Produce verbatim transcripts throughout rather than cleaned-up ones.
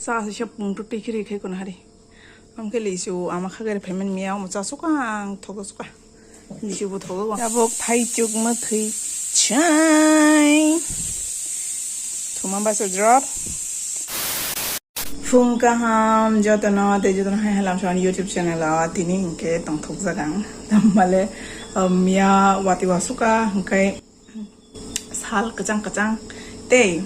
Cha se pung tu tikiri khai kono hari. Am khe lisu ama kha gari payment miya omo cha suka ang thogo suka. Lisu bo thogo. Tabuk thai chuk ma khui chai. Thuma ba se drop. Phung kaham jotono tei jotono hai halam sa YouTube channel o tini hinkhe tongthok jagang. Tamale, um, miya wati wasuka hingkai sal kachang kachang tei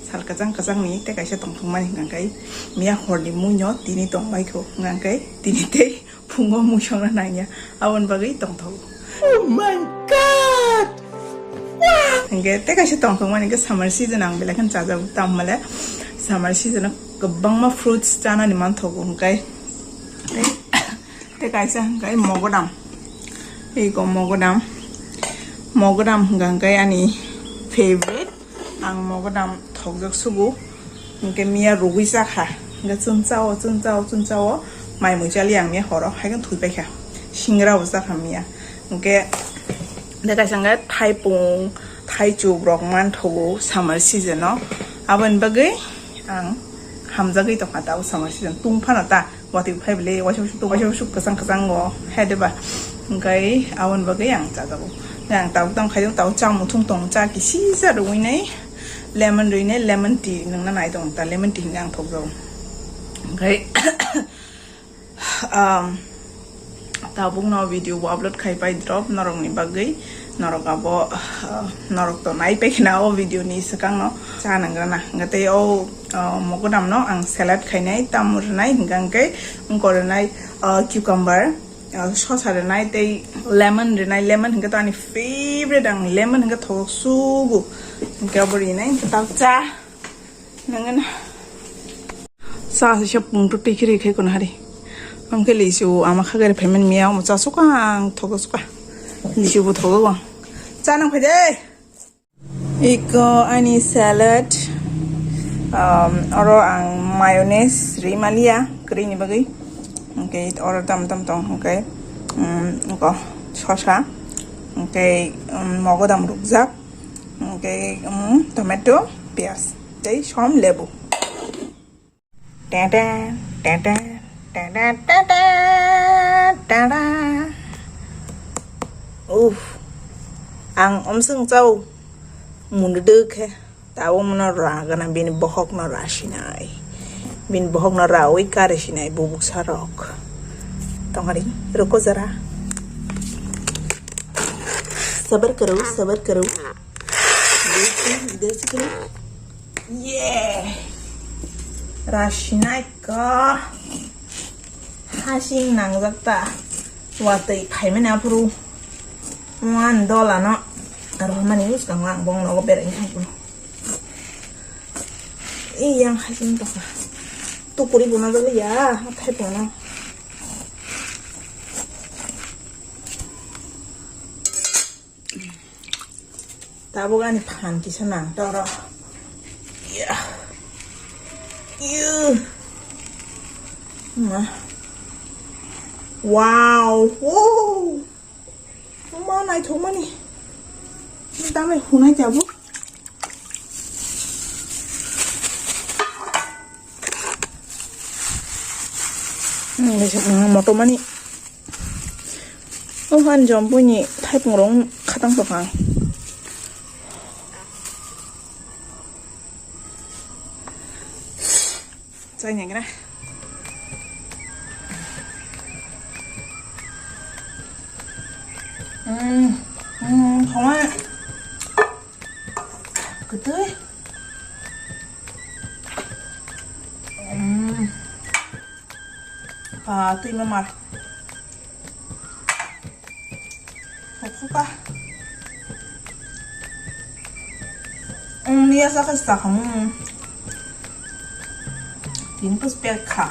sal kachang kachang ni tei kaisa tongthok mani hingkai miya horni muino tini tongbai kho hingkai tini tei phungo muisongna nangya aboni bagwi tongthok. Oh my God! Hingke tei kaisa tongthok mani ke summer season ang belai kheno chajago tamale summer season o kwbangma fruits chanani manthogo hingkai. Tei kaisa hingkai mogodam. Ego mogodam. Mogodam hingka hingkai ani favorite. Ang mogodam thokjak sugo. Hingke miya rugui chakha. Hingke chwng chao, chwng chao, chwng chao. Mai mui chali ang miya horo. Haikhe thwi paikha. Singra bo chakha miya. Hingke tei kaisa hingke thaipung, thaichuk rok manthogo summer season o. Aboni bagwi ang hamjagwi tongkha tabo summer season. Tung phano ta. Watwi phai bwle waisa waisa tuk, waisa waisa kwchang kwchang o hai de ba. Hingkai aboni bagwi ang chajago. Hingkai ang tabuk tamo khaijak tabuk chamung thung tong cha kisisa rwui nai lemon rwui nai lemon tea nungna nai tong ta lemon tea hingka ang thokjago. Hingkai, um, tabuk no video bo upload khai pai drop norok ni bagwi. Norok abo, ah, norok to nai paikha na o video ni swkang no cha nang rana. Hingke tei o, ah, mogodam no ang salad khainai, tamo rwnai, hingka hingke wngko rwnai, ah, cucumber, ah, sosa rwnai, tei lemon rwnai, lemon hingke to ani favorite, ang lemon hingke thok sugo, hingke obo rinai, hingke tamo cha. Nangana. Sa se pung tu tikiri khai kono hari. Am khe lisu ama kha gari payment miya omo cha suka ang thogo suka. Lisu bo thogo ang. Cha nang phai de. Iko ani salad. Um, oro ang mayonnaise ri malia kri ni bagwi. Okay, oro tam tam tong okay. Um, ko sosa. Okay, um, mogodam rukjak. Hingke, um, tomato, piyaj, tei som lebu. Tete, tete, tete, tete, tete. Uff, ang omsong chao, mundu khe, tabo mono ra gana bini bohok no ra sinai. Bini bohok no rawi kare sinai bubuk sarok. Tongari, ruko zara. Sabar karo, sabar karo. Desi, desi karo. Yeah. Ra sinai ka. Hasing nangjak ta. Watwi phaimani aphuru. Wan dola no. Romani use kang lang bong nogo berai thangkun. Iyang hasing tokha. Tukuri bo najak liya, hathai bono. Tabuk ani phan kisa nang toro. Iya. Iya. Ma. Wow. Wow. Ma naithokmani. Tamai hunai tabuk. Hmm, motomani. O han jompuini thaipung rong khatang tokha. Chai nang gra. Hmm, hmm, thoma. Kwtwi. Mm. Ah, twi ma mar. Hoksuka. Mm, ya sa ka sa ka, mm. Tini pus pek kha.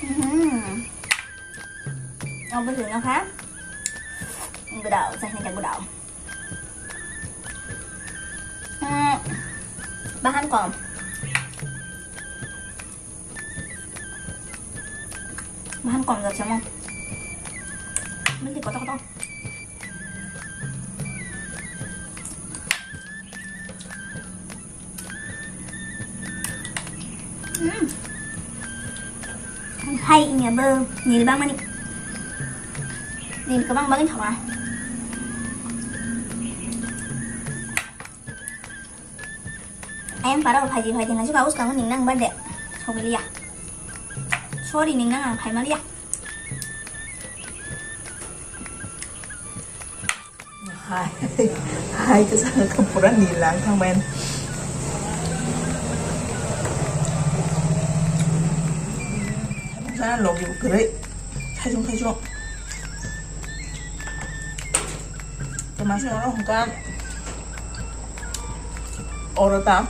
Mhm. Apa sih, nak, ha? Gudau, saya nak gudau. Hmm. Bahan kom. Mahan kom jat samo. Mili koto koto. Hmm. Hai, ini apa? Nil bang mani. Nil kebang bangin sama. Ayang para phaidi phaidi na juga us kamu ningnang bade. Sogiliya. Sorry, ningnang ang phaimaliya. Hai, hai, ke sana ke pura nilang thang ben. Sana logi kere, thajung thajung. Termasuk orang hongkang, orang tam,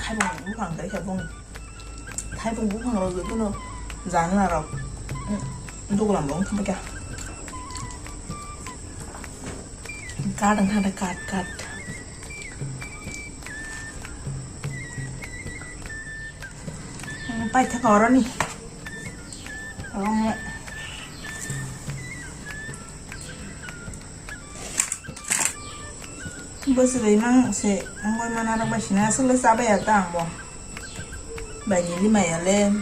hai bung, bukan kere, hai bung. Thaibung buphang rok jotono janla rok, mm, duglam rok wngkha kha. Kat wngkha de, kat, kat. Mm, paithaka oroni. Oro Bwswrwi mang se wngwi mana rok bai sina aswk le chabaya ta ang bo. Bai ni lima ya le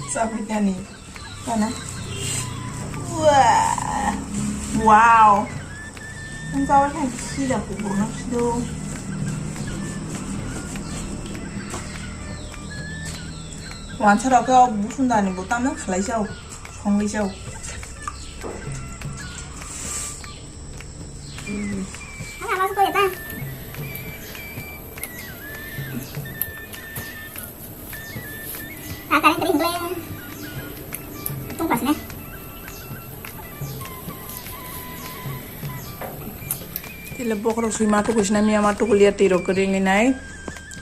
chabwi kani. Kana? Wah. Wow. Ang chabai kha sida kubur no sido. Wansa rok khe o busundani bo tamno khlai jao, songwi jao. Tila bokhorok swi ma tuku sina miya ma tuku liya twi rok kwrwi nai.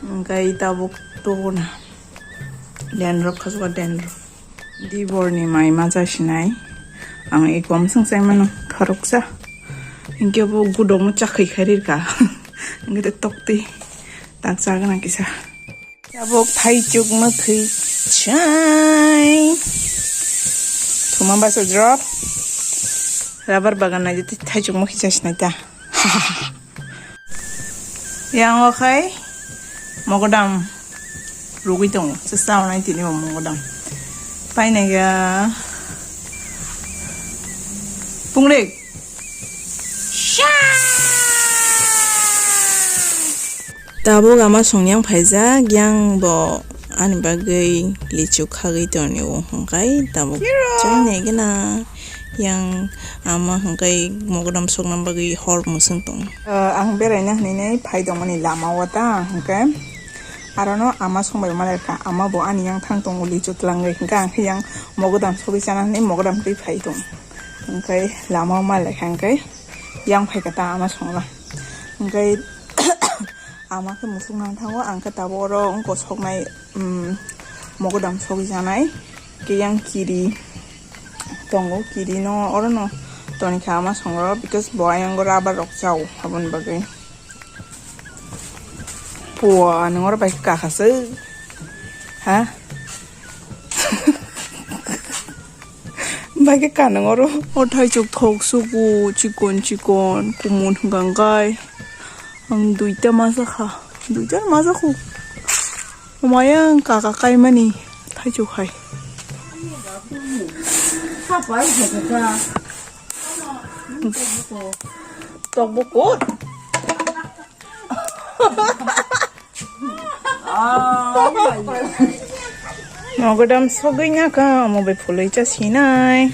Hwnkhe tabuk tuku na. Dandruff kha suka dandruff. Dibor ni mai ma cha sinai. Ang eko mwsang chai mano kharok cha. Hwnkhe bo gudok no chakhwi khai rir ka. Hwnkhe tei tok twi tak cha gana kisa. Tabuk thaichuk mwkhwi chai. Thuma basa drop. Rubber bagan nai tei thaichuk mwkhwi cha sinai ta. Yang o khai mogodam rugwi tongo, se saunai tini bo mogodam. Painai ga pungrik. Tabuk ama songyang phaijak, yang bo ani bagwi lichu khagwi tonio hwnkhe tabuk chainai gana. Yang ama hwnkhe mogodam sokna bagwi hor mwswng tongo. Ah, ang beraina hinwi phai tongmani lama o ta hwnkhe arono ama songbai malai kha, ama bo ani yang thang tongo lichu twlangwi, hwnkhe ang khe yang mogodam sogwi chana hinwi mogodam twi phai tong, hwnkhe lama o malai kha hwnkhe yang phai kha ta ama songla hwnkhe ama khe musuk nang thango, ang khe tabuk oro wngkha soknai, um, mogodam sogwi chanai khe yang kiri. Tongo kiri no oro no toni kha ama songro because bo ayang o rubber rok chao aboni bagwi. Pua nang oro bai kaka se ha bai khe ka nang oro. O thaichuk thok suku chikon chikon kumun hwnkha kai ang duita masa kha duita masa khu. Omayang kaka kaimani thaichuk hai. Tok bukut. Mogodam sogwi na ka, omo bai phulwi cha sinai.